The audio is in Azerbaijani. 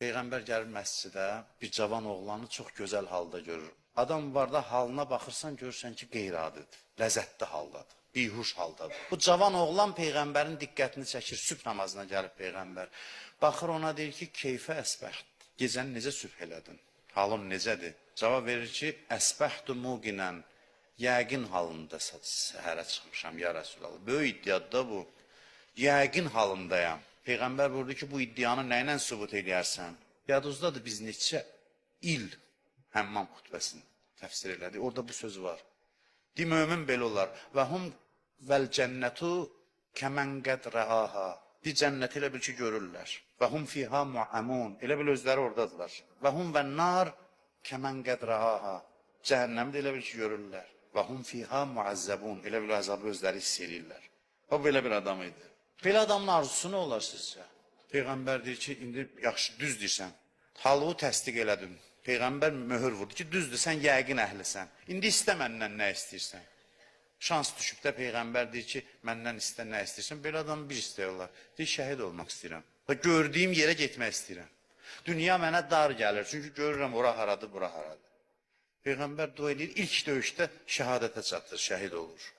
Peyğəmbər gəlir məscidə, bir cavan oğlanı çox gözəl halda görür. Adam var da halına baxırsan, görürsən ki, qeyri-adidir, ləzzətli haldadır, bihuş haldadır. Bu cavan oğlan peyğəmbərin diqqətini çəkir, sübh namazına gəlib peyğəmbər. Baxır ona deyir ki, keyfə əsbəht. Gecəni necə sübh elədin? Halın necədir? Cavab verir ki, əsbəhtu muqinən. Yəqin halında səhərə çıxmışam ya Rəsulallah. Böyük iddiadır da bu. Yəqin halındayam. Peyğəmbər buyurdu ki, bu iddianı nə ilə sübut eləyərsən? Yadınızdadır biz neçə il Həmmam xutbəsini təfsir elədik. Orada bu söz var. Di mömin belə olar. Və hum vəl cənnətu kəmən qəd rəaha. Di cənnəti elə bil ki görürlər. Və hum fiha muamun. Elə bil özləri ordadılar. Və hum və nar kəmən qəd rəaha. Cəhənnəmi də elə bil ki görürlər. Və hum fiha muazzabun. Elə bil əzabı özləri hiss eləyirlər. O belə bir adam idi. Belə adamın arzusu nə olar sizcə? Peyğəmbər deyir ki, indi yaxşı düz deyirsən. Halığı təsdiq elədim. Peyğəmbər möhür vurdu ki, düzdür, sən yəqin əhlisən. İndi istə məndən nə istəyirsən. Şans düşüb də Peyğəmbər deyir ki, məndən istə nə istəyirsən. Belə adam bir istək olar. Deyir, şəhid olmaq istəyirəm. Və gördüyüm yerə getmək istəyirəm. Dünya mənə dar gəlir, çünki görürəm ora haradır, bura haradır. Peyğəmbər dua eləyir, ilk döyüşdə şəhadətə çatır, şəhid olur.